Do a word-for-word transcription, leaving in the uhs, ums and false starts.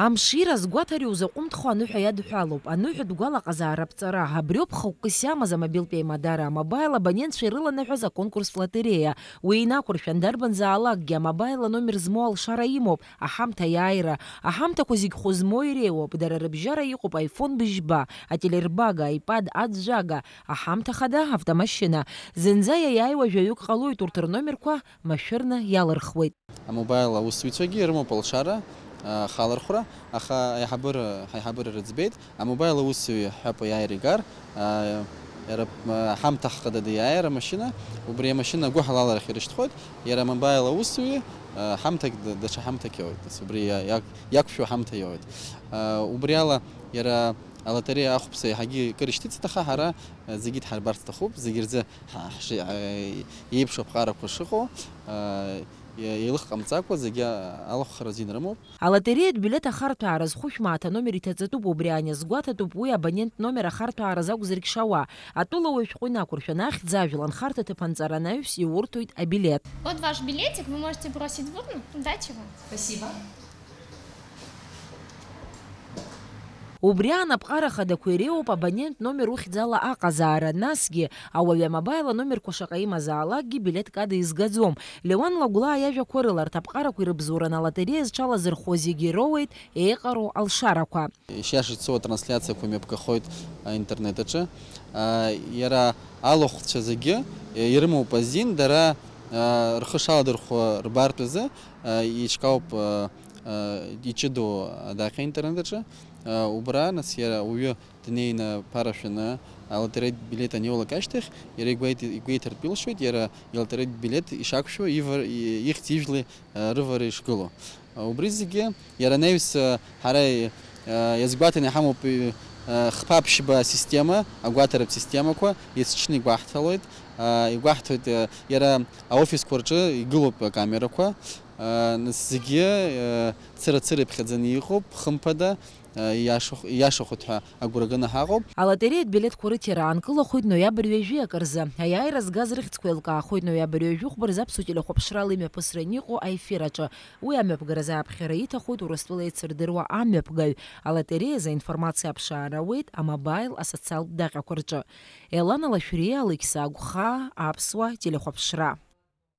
Амшира азгәаҭара иузаҟәымҭхо аныҳәа иадҳәалоуп. Аныҳәатә гәалаҟазаара аԥҵара. Абриоуп хықәкыс иамаз амобилтә еимадара, амобаил абонентцәа ирыланаҳәаз аконкурстә лотереиа. Уи инақәыршәан, дарбанзаалакгьы амобаил аномер змоу алшара имоуп аҳамҭа аиааира. Аҳамҭақәа зегь хәы змоу иреиуоуп, дара рыбжьара иҟоуп iPhone быжьба, ателербага, iPad аӡәӡәага, аҳамҭа хада, автомашьына. Зынӡа иаиааиуа жәаҩык ҟалоит, урҭ рномерқәа машәырны иалырхуеит. Амобаил аусзуҩцәагьы ирымоуп алшара, а, ахалархәра, аха аиҳабыра, ҳаиҳабыра рыӡбеит, амобаил аусзуҩы ҳәа аиааира игар, а, иара, а, ҳамҭаххада диааир амашьына, убри амашьына агәыҳалаларахь ирышьҭхоит, иара амобаил аусзуҩы, а, ҳамҭак д-, даҽа ҳамҭак иоуеит, нас убри иа-, иак-, иақәшәо ҳамҭа иоуеит. А, убри ала иара алотереиа ахәԥса еиҳагьы кыр ишьҭыҵит, аха ҳара, а, зегьы дҳарбарц сҭахуп, зегьы рзы ҳа-, ҳши-, а, еиԥшу аԥҟарақәа шыҟоу, а, Еилых ҟамҵакәа зегьы алахәхара азин рымоуп. Алотереиатә билеҭ ахарҭәаара зхәышәмааҭ аномер иҭаҵатәуп, убри аниазгәаҭатәуп уи абонент номер ахарҭәаара закәзаргь шауа. Атәылауаҩ шәҟәы инақәыршәаны ахьӡ ажәла анхарҭа ҭыԥ анҵара анаҩс иурҭоит абилеҭ. Вот ваш билетик, вы можете бросить в урну, дать его. Спасибо. Убри аан аԥҟара хадақәа иреиуоуп абонент номер ухьӡала аҟазаара, насгьы, ауаҩы амобаил аномерқәа шаҟа имазаалакгьы билеҭк ада изгаӡом. Леуан Лагәлаа иажәақәа рыла, арҭ аԥҟарақәа ирыбзоураны алотереиа зҽалазырхәуа зегьы ироуеит еиҟароу алшарақәа. Ишиашаз ицо атрансляциақәа мҩаԥгахоит аинтернет аҿы. А, иара алахәцәа зегьы, э, ирымоуп азин, дара, а, рхы шаладырхәуа рбартә азы, а, еиҿкаауп, а, а, иҷыдоу адаҟьа аинтернет аҿы. А, убра, нас, иара ауаҩы днеины ԥара шәаны, алотереитә билеҭ аниоулак ашьҭахь, иара игәеит-, игәеиҭартә илшоит, иара илотереитә билеҭ ишақәшәо, ивар-, и-, ихьӡ-ижәлеи, а, рывара ишгылоу. А, убри зегьы, иара анаҩс, а, ҳара, а, иазгәаҭаны иҳамоуп, а, хԥа-ԥшьба асистема, агәаҭаратә системақәа, есыҽны игәаҳҭалоит. А, игәаҳҭоит, а, иара аофисқәа рҿы игылоуп акамерақәа. А, нас зегьы, а, цыра-цыра иԥхьаӡаны иҟоуп, хымԥада, а, ииашахә-, ииашахоит ҳәа агәра ганы ҳаҟоуп. Алотереиатә билеҭқәа рыҭира аанкылахоит ноиабр ҩажәи акы рзы. Аиааира згаз рыхьӡқәа еилкаахоит ноиабр ҩажәи хәба рзы Аԥсуа телехәаԥшрала имҩаԥысра аниҟоу аефир аҿы. Уи амҩаԥгаразы ааԥхьара иҭахоит Урыстәыла еицырдыруа амҩаԥгаҩ. Алотереиазы аинформациа аԥшаара ауеит амобаил асоциалтә даҟьақәа рҿы. Елана Лашәриа, Алықьса Агәхаа, Аԥсуа телехәаԥшра.